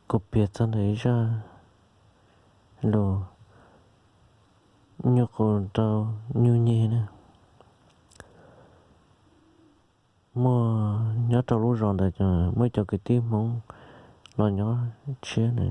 kuv piav txog ntawm ib zaj lus nyuj qus nrau nyuj nyeg na. Muaj nyob rau lub zos ntawd muaj cov kwv tij Hmoob los nyob tshiab na,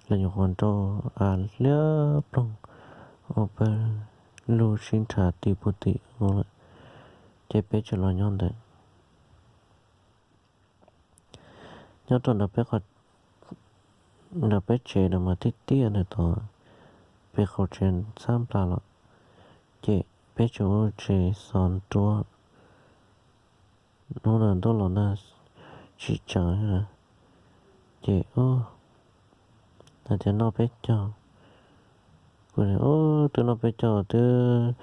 los nyuam qhuav nrau liab ploog ua pawg lug sib nrhav ti puag tim ub lawm, ces peb tseem los nyob ntawd. Nyob rau ntawm peb, ntawm peb tsev ntawd mas tiaj tiaj ntawm tod, peb qaum tsev txhab nplas los, ces peb tseem ua tsev xov nruab. Hnub ntawd ntuj los nag tsis tsaus, ces hais tias noj peb caug. Kuv, twb noj peb caug twb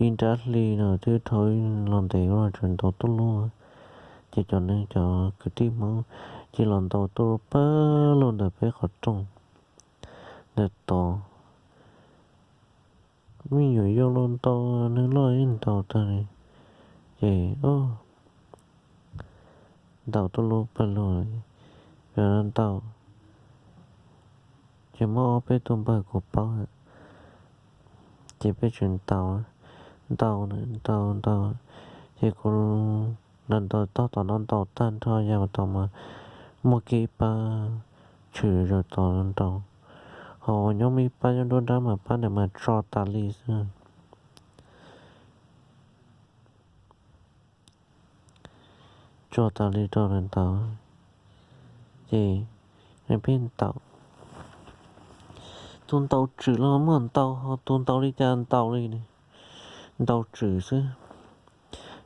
ib nrab hli no twb dhau los ntev los tseem ntaus tuj lub. Ces cov neeg cov kwv tij Hmoob cia los ntaus tuj lub pawg lug ntawm peb qhov rooj ntawm tod. Me nyuam yaus los ntaus, neeg loj yeej ntaus tag li. Ces ntaus tuj lub pawg lug, ntaus, ces muaj ob peb tug npawg kuv paub, ces peb tseem ntaus, ntaus, ntaus, ntaus, ces kuv ntaus tog tom no ntaus tag nrho ya tom mas muaj kiag ib pab tshwm zaws tom nraud, ho uas nyob muaj ib pab nyob nruab nrab mas pab ntawd mas tso tas li xwb. Tso tas li rau lawv ntaus, ces peb ntaus. Tus ntaus tswm los muaj ntau, ho tus ntaus li cas ntaus li, ntaus tswm xwb.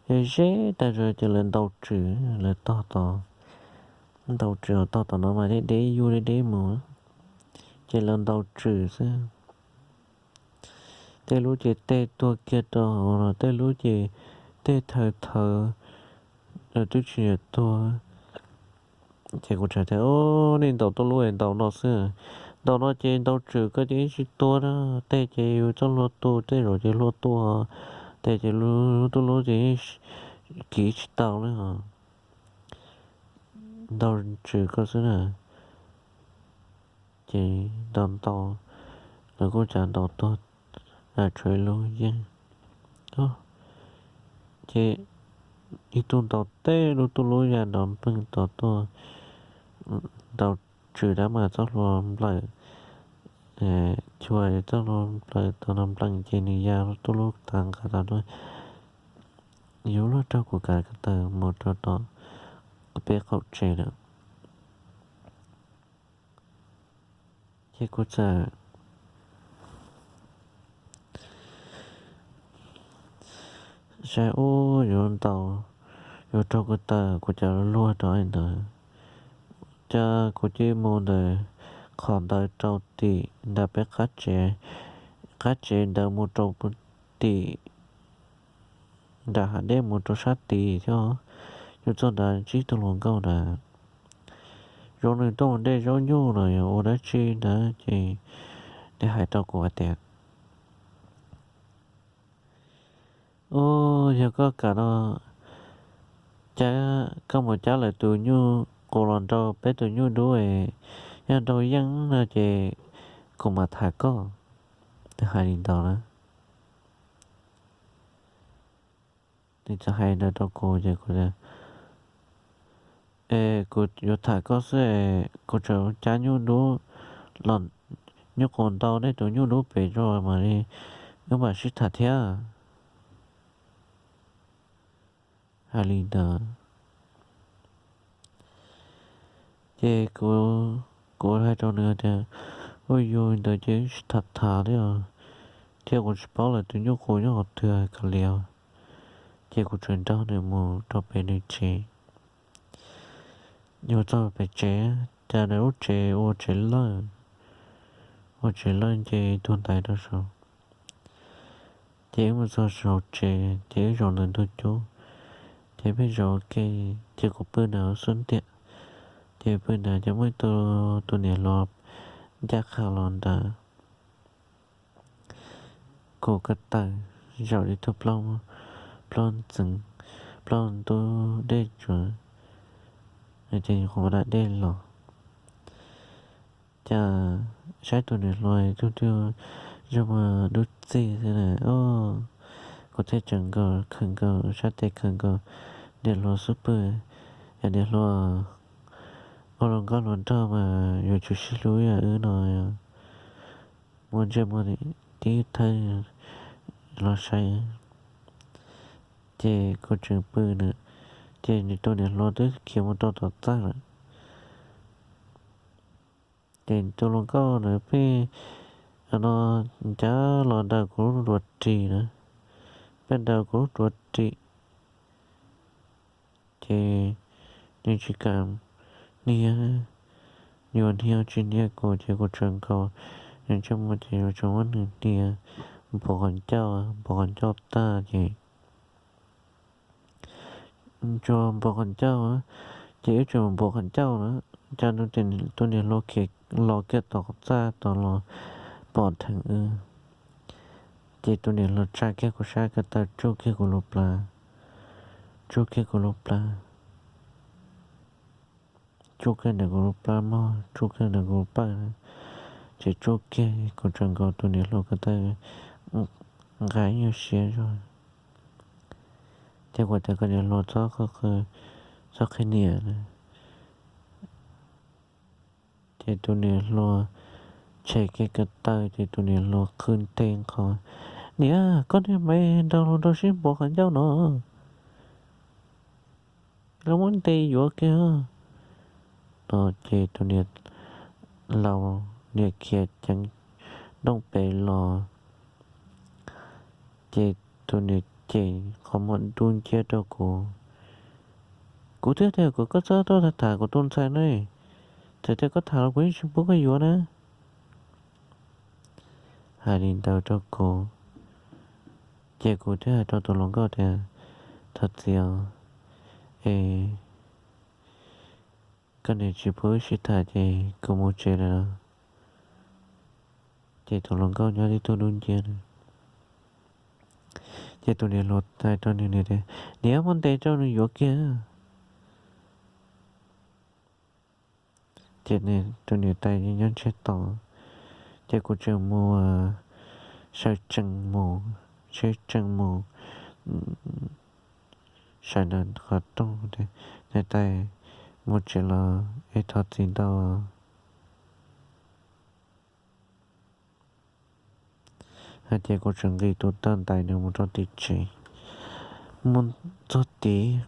Yog ze tas zog ces lawv ntaus tswm, lawv tog tod, ntaus tswm tog tom no mas deb deb yug deb deb mus, ces lawv ntaus tswm xwb. Tej lub ces tej tuag kiag rau hauv los tej lub ces tej thawv thawv twb tsis yog tuag. Ces kuv txawm tias, Ub, nej ntaus tuj lub es ntaus no xwb, ntaus no ces ntaus tswm koj ces yeej tsis tuag na, tej ces yus txoj hlua tu, tej zaum ces hlua tuag, tej ces lub tuj lub ces yeej kiv tsis tau li os. Ntaus tswm koj xwb na. Ces ntaus ntaus, lawv kuj tsav ntaus tuag, tshuav ib lub yeej. Ces ib tug ntaus tej lub tuj lub ya nrov npleeg tod tuaj, ntaus tswm dab mas txoj hlua nplawm, chua txoj hlua nplawm tod no npleeg ces nws ya tuj lub tav nqa tod tuaj, yuav luag raug kuv kav ko taw mus rau tom peb qaum tsev lawm. Ces kuv txawm saib ub yuav ntaus, yuav raug ko taw kuv cov luag rau ntawd, ces kuv cia mus ntawm qhov ntawd rau tim nram peb qab tsev ntawd mus rau tim nram hav dej mus rau sab tid thiab, yuav txog nrad ntsib tug hluas nkauj ntawd, zoo nws tuaj ua ntej zaub nyuj los yog ua dab tsi ntawd ces nws hais rau kuv hais tias, Ub, yog koj kam no cab, koj mus cab lawv tus nyuj qus los nrau peb tus nyuj dub, yog nrau yeej no ces kuv mam tham koj. Nws hais li ntawd na. Nws txawm hais ntawd rau kuv ces kuv tias, Es kuv yuav tham koj xwb es kuv tseem cab nyuj dub los, nyuj qus ntau nej tus nyuj dub pem rau mam li wb mam sib tham thiab. Hais li ntawd ces kuv hais rau nws tias, Ua yus ntawd ces wb tsis tham tham li os, thiab kuv tsis paub lawv tus nyuj qus nyob qhov twg kav liam. Ces kuv tseem nrog nws mus rau pem nws tsev. Yuav txog pem tsev, cas nws lub tsev ua tsev lawj, ua tsev lawj nce tus ntaiv rau saud. Ces wb mus txog saum tsev ces wb zaum ntawm ntug cub, ces peb zaum ua ke, ces kuv pw ntawm xub ntiag, ces pw ntawd ces muaj ib tug, tus niam hluas ncaj qha los ntawd. Kuv ko taw zaum li tug plaub ntxeev, plaub ntub dej tsuav, ces kuv da dej los. Saib tus niam hluas tus twb ntsej muag dub txig xwb na, kuv thiaj tseem nkaus khawm nkaus sab tes khawm nkaus niam hluas xub pwg. Yog niam hluas ua hluas nkauj hluas nraug mas yuav tsum sib hlub yam wb no, muaj ntsej muag tib thawb los saib. Ces kuv tseem pw na, ces nws tus niam hluas twb khiav mus rau tom txaj lawm. Ces tus hluas nkauj na pheej no ncav los daws kuv lub duav ris na, pheej daws kuv lub duav ris. Ces nws tsis kam hnia, yuav hnia tsis hnia kuv ces kuv tseem nkaus nws ntsej muag ces yuav tsum muab nws hnia npuas qhov ncauj, npuas qhov ncauj tag ces tsuas npuas qhov ncauj, ces wb tseem npuas qhov ncauj na, cas tus niam hluas khiav los kiag tom txaj tom los pom dheev wb. Ces tus niam hluas tsa kiag kuv sab ko taw tsuj kiag kuv lub plab, tsuj kiag kuv lub plab, tsuj kiag ntawm kuv lub plab mog, tsuj kiag ntawm kuv lub plab na, ces tsuj kiag kuv tseem nkaus tus niam hluas ko taw nqa ib nyuag siab zog. Ces kuv tias koj niam hluas txhob qhia niam na. Ces tus niam hluas tshem kiag ko taw ces tus niam hluas qw nthe nqho, niam, koj niag me nraug hluas nraug sib npuas qhov ncauj no, los muab ntes yuav kiag no. Ces tus niam laus niam khiav ceev nrooj pem los, ces tus niam cem qhov muag dub nciab rau kuv. Kuv twb tias kom koj txhob tuaj tham kuv tus ntxhais ne, txawm tias koj tham los kuv yeej tsis pub koj yuav na. Hais li ntawd rau kuv, ces kuv thiaj hais rau tus hluas nkauj tias, thov txim os, es koj niam tsis pub wb sib tham ces kuv mus tsev lawm. Ces tus hluas nkauj nyob tib tug dub nciab na. Ces tus niam hluas hais rau nws niam tias, niam, muab ntes rau nws yuav kiag. Ces tus niam tais nyob ntsiag to, ces kuv tseem mus sawv tsees mus, sawv tsees mus sawv ntawm qhov rooj, niam tais, mus tsev los es thov txim ntau. Hais tias kuv tseem nqis tus taw ntais nws mus rau tim tsev. Mus txog tid,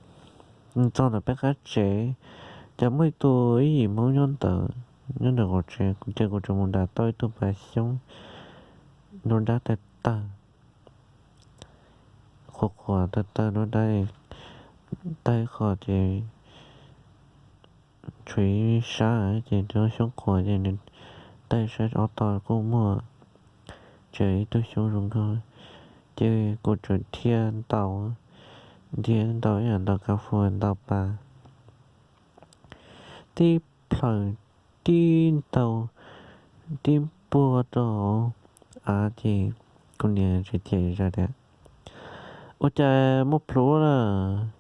txog ntawm peb qab tsev, ces muaj ib tug ib yim Hmoob nyob ntawd, nyob ntawm qaum tsev, ces kuv tseem mus nram tau ib tug pas xyoob nruab nrab tawg tawg, qhuav qhuav tawg tawg nruab nrab, tawg qho ces tshuav ib sab ces xyoob qhuav ces nws tawg sab ob tog kuj muaj, tseem ib tug xyoob zoo nkauj. Ces kuv tseem dhia ntaus, dhia ntaus ib yam ntaus kav fua ntaus pas, tib plhaws tib ntaus, tib puag rau hauv av ces kuv niam tseem cem zaj tias, ua cas muaj plhuav lawm,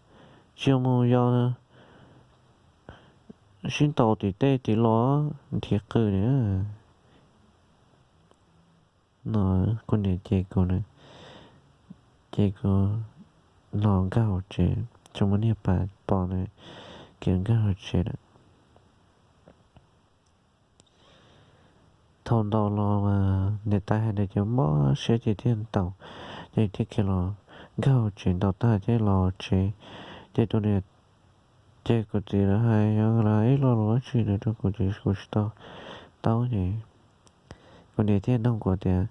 tsis yog mus yos sib ntaus tim tej tim los nrhiav qw na. No kuv niam cem kuv na, ces kuv los nkag hauv tsev, tsuas muaj niag pas pom na, kuv nkag hauv tsev lawm. Thaum ntaus los mas niam tais hais ntawd ces mob siab ces thiaj ntaus, ces thiaj khiav los nkag hauv tsev ntaus tag thiaj los tsev. Ces tus niam, ces kuv txiv lawv hais yog lawv ib lo lus dab tsi ntawd rau kuv ces kuv tsis tau taub ces kuv niam thiaj nug kuv tias,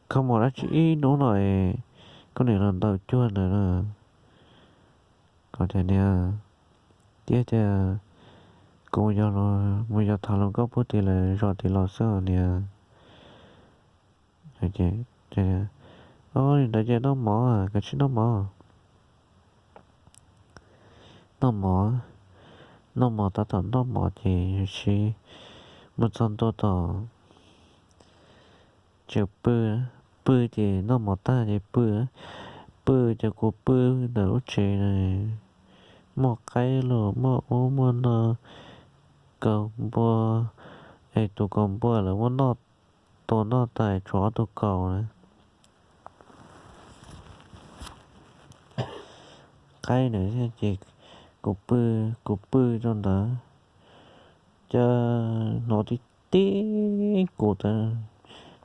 koj mus dab tsi ib hnub no es koj niam los ntaus cuag ntawd na? Kuv tias niam, tib tias kuv mus yos, mus yos tham hluas nkauj puag tim lawv zos tim los xwb os niam. Li ntawd ces noj mov, koj tsis noj mov, noj mov, noj mov, tab tom noj mov ces yus sib mus txog ntua tom tsev pw, pw ces noj mov tag ces pw, pw ces kuv pw ntawm lub tsev na, muaj qaib los muaj ub muaj no, kaus npua, es tus kaus npua lawv muab noj, tua noj tas tshuav ob tug kaus na. Qaib ntawd ces kuv pw, kuv pw rau ntawd, cas hnov tib tib kuv tas,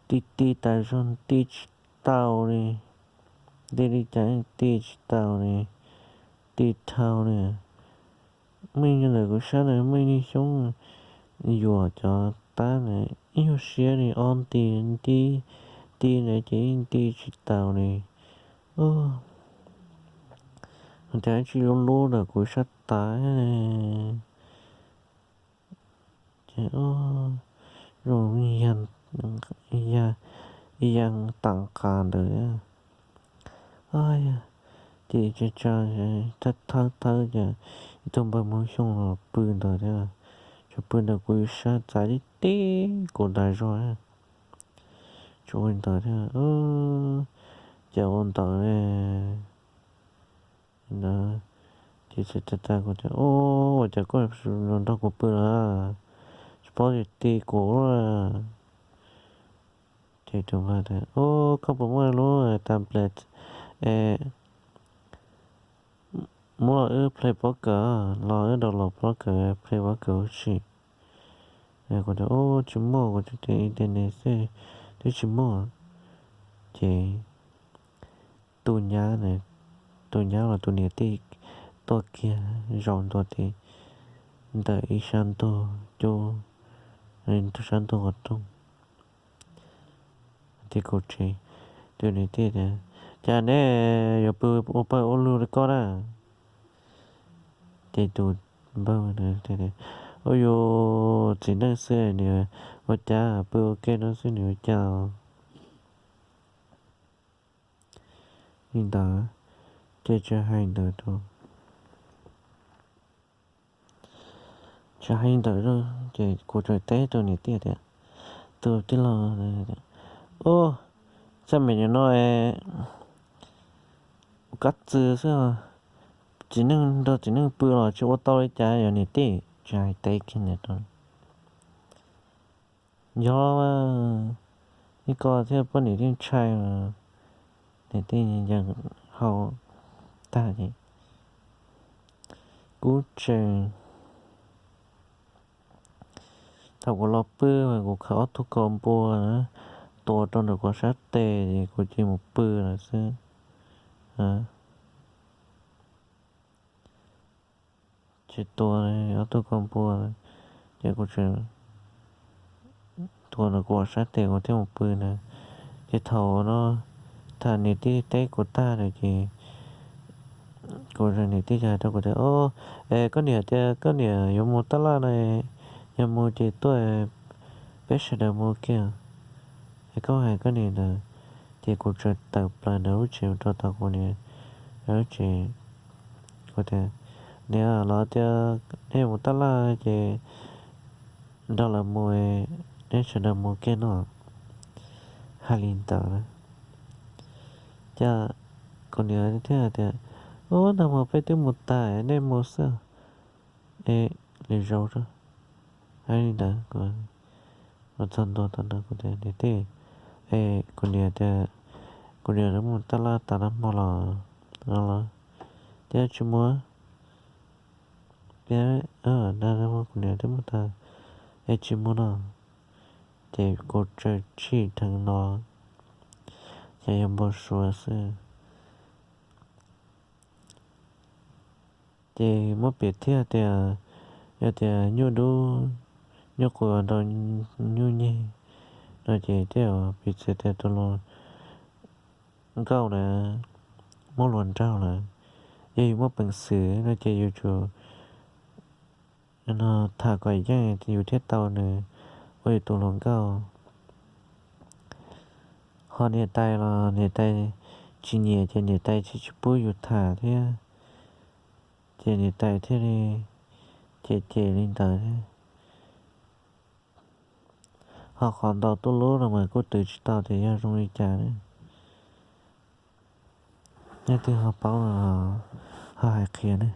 ti ti tas zog ti tsis tau li, ti li cas ti tsis tau li, ti dhau li. Muaj ib ntawm kuv sab ntawd muaj ib niag xyoob yuam cov tab ntawd ib nyuag siab li ob nti, nti, nti ntawd ces yeej nti tsis tau li. Cas tsis lub lub ntawm kuv sab tav, ces zoo ya tam qas ntawd. Ces tsa tsa thawb thawb ces ib tug npawg Hmoob Xyooj los pw ntawd thiab. Tsuas pw ntawm kuv sab txav tib tib kuv tas zog, tsuas ua ntawd thiab. Ces ua ntawd ntawd, ces txawm tas tas kuv tias, Ua cas koj los nrog kuv pw lawm? Tsis paub tias ti kuv. Ces tus npawg tias, Koj puas muaj lub tablet es muab los wb play pob kawm, los wb download pob kawm, play pob kawm ua si. Kuv tias, Tsis muaj, kuv tias internet xwb twb tsis muaj. Ces tus nyab, tus nyab los tus niam tij tuaj kiag zaum ntua tim ntawm ib sab ntug cub, sab ntug qhov rooj tim kuv tsev. Tus niam tij tias, Cas neb yuav pw ua pawg ua lug li koj na? Ces tus npawg, Ua yus txiv neej xwb nws ua cas, pw ua ke no xwb nws ua cas? Li ntawd, ces tsis hais ntawd rau, tsis hais ntawd rau, ces kuv txawm teb tus niam tij tias, Tus tij laug, ub, txaj me nyuam no es kab txwv xwb, txiv neej nrog txiv neej pw los tsis ua tau li cas yog niam tij? Tsis hais teb kiag ntawd rau. Yog, ib ko thiaj poj niam thiaj ntshai, niam tij yees hau tag ces kuv tseem, thaum kuv los pw, kuv khawb ob tug kaus npua tua rau ntawm kuv sab tes ces kuv cia li mus pw lawm xwb. Tsis tua, ob tug kaus npua, ces kuv tseem tua ntawm kuv sab tes kuv thiaj mus pw ntawd. Ces thaum no, thaum niam tij teb kuv tag lawm ces kuv, niam tij hais rau kuv tias, Es koj niam tias koj niam yuav mus taj laj no, yog mus ces tuaj, peb sawv daws mus kiag. Es koj hais koj niam ntawd. Ces kuv txawm tawm plaws ntawm lub tsev rau tom kuv niam lub tsev. Kuv tias, Niam, los tias nej mus taj laj ces nrog lawv mus, neb sawv daws mus kiag no. Hais li ntawd na, ces kuv niam thiaj tias, Ub, nag hmo peb twb mus tag, nej mus xwb. Es lwm zaus, hais li ntawd. Kuv los txog ntua tod no kuv tias, Niam tij, es kuv niam tias kuv niam twb mus taj laj tas nag hmo los no los, thiab tsis mus, thiab nag hmo kuv niam twb mus tag, es tsis mus no. Ces kuv txawm tsim dheev no, ces yog npau suav xwb. Ces muab piv thiab tias, yog tias nyuj dub, nyuj qus nrog nyuj nyeg no ces thiaj piv txwv tias tus hluas nkauj na muab hluas nraug lawm. Yog yus muaj peev xwm no ces yus tsum no tham kom yeej yus thiaj tau nws ua yus tus hluas nkauj. Ho niam tais los niam tais tsis nyiam ces niam tais tsis, tsis pub yus tham thiab, ces niam tais thiaj li cem cem li ntawd thiab. Ho qhov ntaus tuj lub no mas kuj twv tsis tau tias yog zoo li cas ne. Leej twg ho paub los ho hais qhia ne.